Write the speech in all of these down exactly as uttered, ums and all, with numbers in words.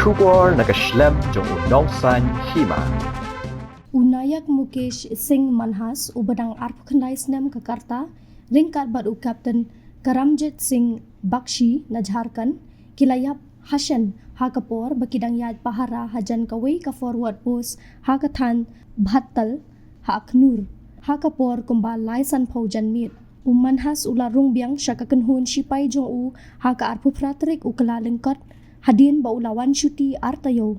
Khubor na ka shlem jong u Nongsaiñ Hima. U Nayak Mukesh Singh Manhas, uba dang arphew khyndai snem ka rta, ryngkat bad u Captain Karamjit Singh Bakshi na Jharkhand, ki la ïap ha shen ha ka por ba ki dang ïaid pahara hajan kawei ka forward post ha ka thaiñ Bhattal ha Akhnoor ha ka por kumba lai sanphew janmiet. U Manhas u la rung biang sha ka kynhun shipai jong u ha ka arphew phra tarik u Kyllalyngkot, hadien ba u la wan shuti ar taïew.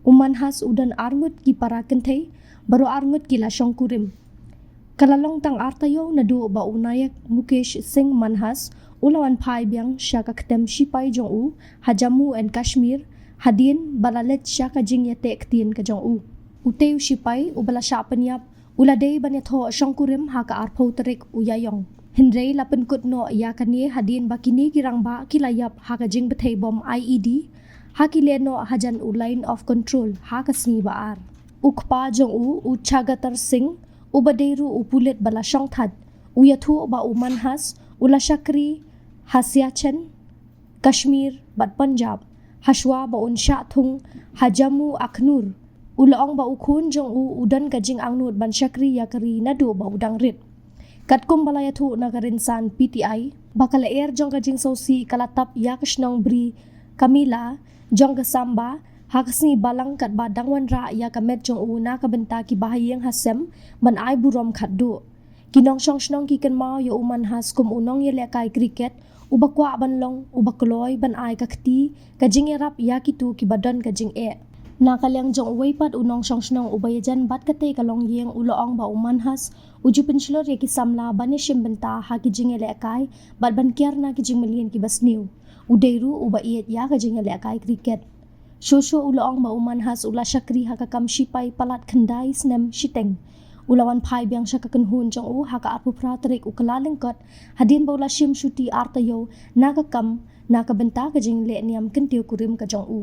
U Manhas u don ar ngut ki para kynthei, baroh ar ngut ki la shongkurim. Ka la long tang ar taïew naduh ba u Nayak Mukesh Singh Manhas u la wan phai biang sha ka ktem shipai jong u ha Jammu and Kashmir, hadien ba la leit sha ka jingïateh ktien ka jong u. Utei u shipai uba la shah pynïap u la dei ban ïathoh shongkurim ha ka arphew tarik u Ïaïong. Hynrei la pynkut noh ïa kane hadien ba kine ki rangbah ki la ïap ha ka jingbthei bom I E D ha ki lehnoh hajan u Line of Control ha ka sngi ba ar. U kpa jong u, u Chagatar Singh, uba dei ruh u pulit ba la shongthait, u ïathuh ba u Manhas u la shakri ha Siachen, Kashmir bad Punjab, hashwa ba un shah thung ha Jammu Akhnoor. U la ong ba u khun jong u u don ka jingangnud ban shakri ïa ka ri naduh ba u dang rit. Katkum ba la ïathuh na ka rynsan P T I, ba ka lyer jong ka jingsngewsih ka la tap ïa ka shnong Bri Kamila jong ka Samba ha ka sngi Balang, katba dang wanrah ïa ka met jong u na ka bynta ki bahaïing hasem ban ai burom khatduh. Ki nongshong shnong ki kynmaw ïa u Manhas kum u nongïalehkai cricket uba kwah ban long uba kloi ban ai ka kti ka jingïarap ïa kito kiba don ka jingeh. Na ka liang jong uwei pat u nongshong shnong uba ïajan bad katei ka longïing u la ong ba u Manhas u ju pynshlur ïa ki samla ban ïashim bynta ha ki jingïalehkai bad ban kiar na ki jingmlien kiba sniew. U dei ruh uba ïeit ïa ka jingïalehkai cricket. Shuh shuh u la ong ba u Manhas u la shakri ha ka kam shipai palat khyndai snem shiteng. U la wan phai biang sha ka kynhun jong u ha ka arphew phra tarik u Kyllalyngkot, hadien ba u la shim shuti ar taïew na ka kam na ka bynta ka jingleh niam kyntiew kurim ka jong u.